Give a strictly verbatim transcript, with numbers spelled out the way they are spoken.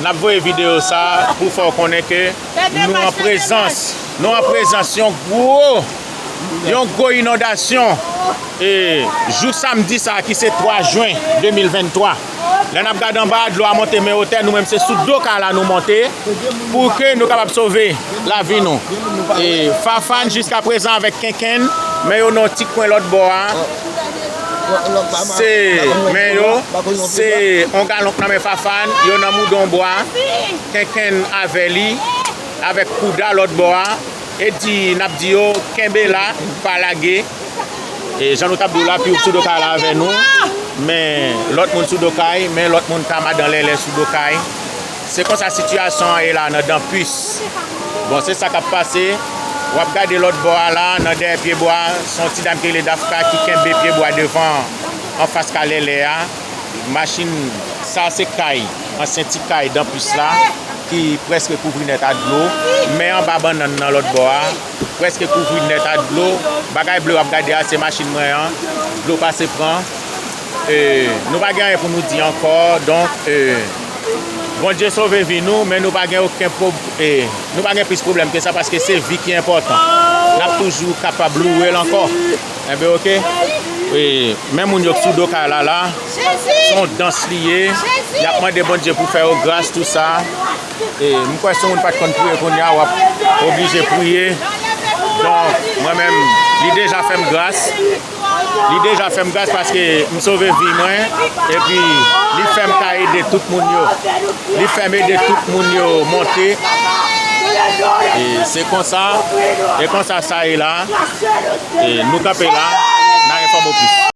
N ap voye videyo sa pou fè w konnen ke nou an prezans, nou an prezans yon gwo, yon gwo inondasyon. E jou samdi sa ki se twa jen de mil venntwa, lè n ap gade anba a, dlo a monte men wotè, nou menm se sou do kay la nou monte pou ke nou kapab sove lavi nou. E Fafane jiska prezan avèk Kenkenn, men yo nan yon ti kwen lòt bò a. Se men yo, se yon galon k nan men Fafane, yo nan moudon bwa, Kenkenn avè li, avèk Kouda lòt bò a. Edi, n ap di yo, kenbe la, pa lage. E jan nou t ap di w la, Pyoup sou do kay la avè nou, men lòt moun sou do kay, men lòt moun, Tamadan Lèlè sou do kay. Se konsa sitiyasyon an ye la nan Dampus. Bon, se sa k ap pase. W ap gade lòt bò a la, nan dèyè pyebwa, se yon ti dam ki rele Dafka ki kenbe pyebwa devan, anfas kay Lèlè a. Machin, sa se kay, ansyen ti kay Dampus la, ki prèske kouvri nèt ak dlo. Men anba bannann nan lòt bò a, prèske kouvri nèt ak dlo. Bagay ble w ap gade a, se machin mwen an. Dlo pase pran. E, nou pa gen anyen pou nou di ankò. Donk, e, Bondye sove vi nou, men nou pa gen okenn pwob-, e, nou pa gen plis pwoblèm ke sa, paske se vi ki enpòtan. N ap toujou kapab louwe l ankò. Enben, oke. E, men moun yo k sou do kay la, la, se yon dans li ye. Y ap mande Bondye pou fè yo gras, tou sa. E, m kwè si yon moun pa t konn priye kounye a, w ap oblije priye. Donk, mwen menm, li deja fè m gras. Li deja fè m gras paske m sove vi mwen. Epi, li fè m ka ede tout moun yo. Li fè m ede tout moun yo monte. E se konsa, e konsa sa ye la. E nou kanpe la, n a enfòme w plis.